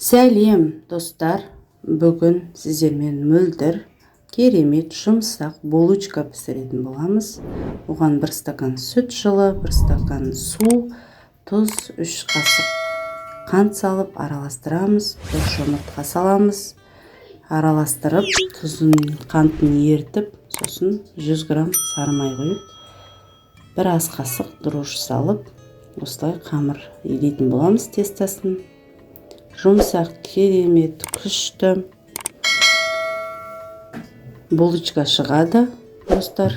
Сәлем, достар! Бүгін сіздермен мөлдір, керемет, жұмсақ булочка пісіретін боламыз. Оған 1 стакан сүт жылы, 1 стакан су, тұз, 3 қасық қант салып араластырамыз. 1 жұмыртқа саламыз. Араластырып, тұзын, қантын ерітіп, сосын 100 грамм сары май құйып, 1 ас қасық дрожжи салып, осылай қамыр илейтін боламыз тестосын. Жұмсақ, керемет, күшті булочка шығады, достар.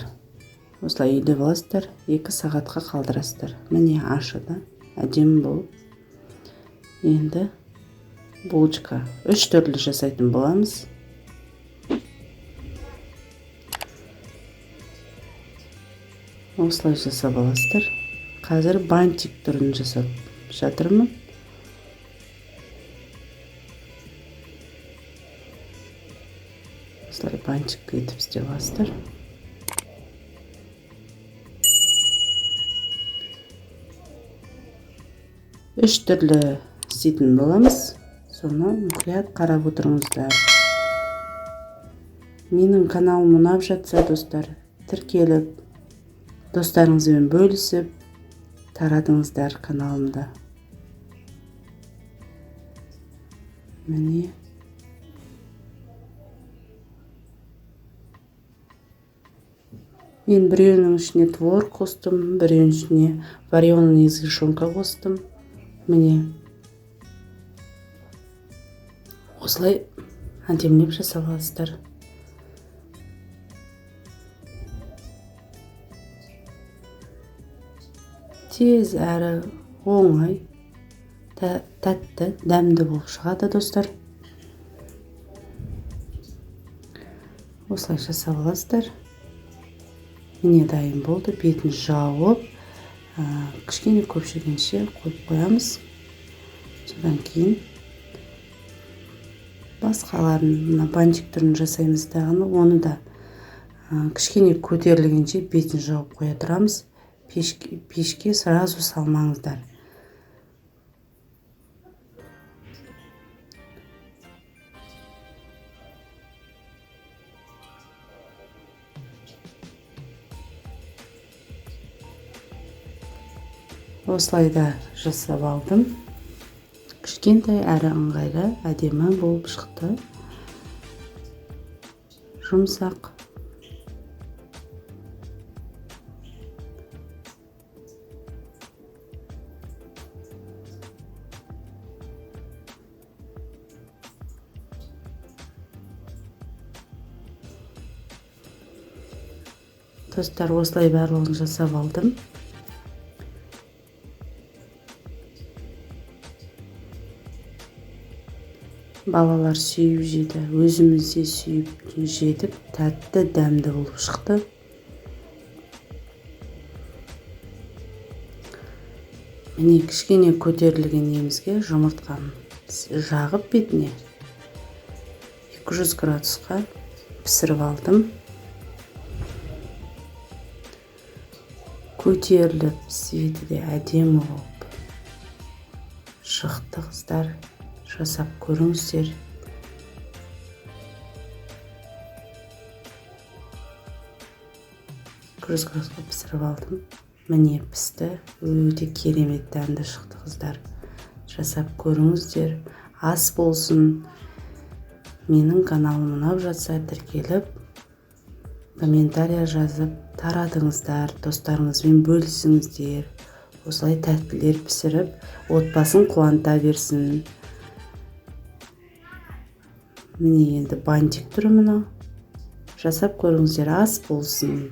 Осылай илеп аласыздар, 2 сағатқа қалдырасыздар. Міне ашыды, әдемі болып. Енді булочка 3 түрлі жасайтын боламыз. Осылай жасап аласыздар. Қазір бантик түрін жасап жатырмын. Осылай бантик етіп істеп аласыздар. 3 түрлі істейтін боламыз. Соны мұқият қарап отырыңыздар. Менің каналым ұнап жатса, достар, тіркеліп, достарыңызбен бөлісіп, таратыңыздар каналымды. Міне. Мен біреуінің ішіне творог қостым, біреуінің ішіне вареный сгущенка қостым. Міне. Осылай әдемілеп жасап аласыздар. Тез әрі оңай, тәтті, дәмді болып шығады, достар. Осылай жасап аласыздар. Міне дайын болды. Бетін жауып, кішкене көпшігенше қойып қоямыз. Содан кейін басқаларын, мына бантик түрін жасаймыз дағыны, оны да кішкене көтерілгенше бетін жауып қоя тұрамыз. Пешке сразу салмаңыздар. Осылай да жасап алдым. Кішкентай әрі ыңғайлы, әдемі болып шықты. Жұмсақ. Достар, осылай барлығын жасап алдым. Балалар сүйіп жеді, өзіміз де сүйіп жедік, тәтті, дәмді болып шықты. Міне кішкене көтерілген немізге жұмыртқаны жағып бетіне 200 градусқа пісіріп алдым. Көтеріліп, цветі де әдемі болып шықты, қыздар. Жасап көріңіздер. 200 градусқа пісіріп алдым. Міне пісті. Өте керемет дәмді шықты, қыздар. Жасап көріңіздер. Ас болсын. Менің каналым ұнап жатса, тіркеліп, комментария жазып, таратыңыздар, достарыңызбен бөлісіңіздер. Осылай тәттілер пісіріп, отбасын қуанта берсін. Міне енді бантик түрі мынау. Жасап көріңіздер, ас болсын.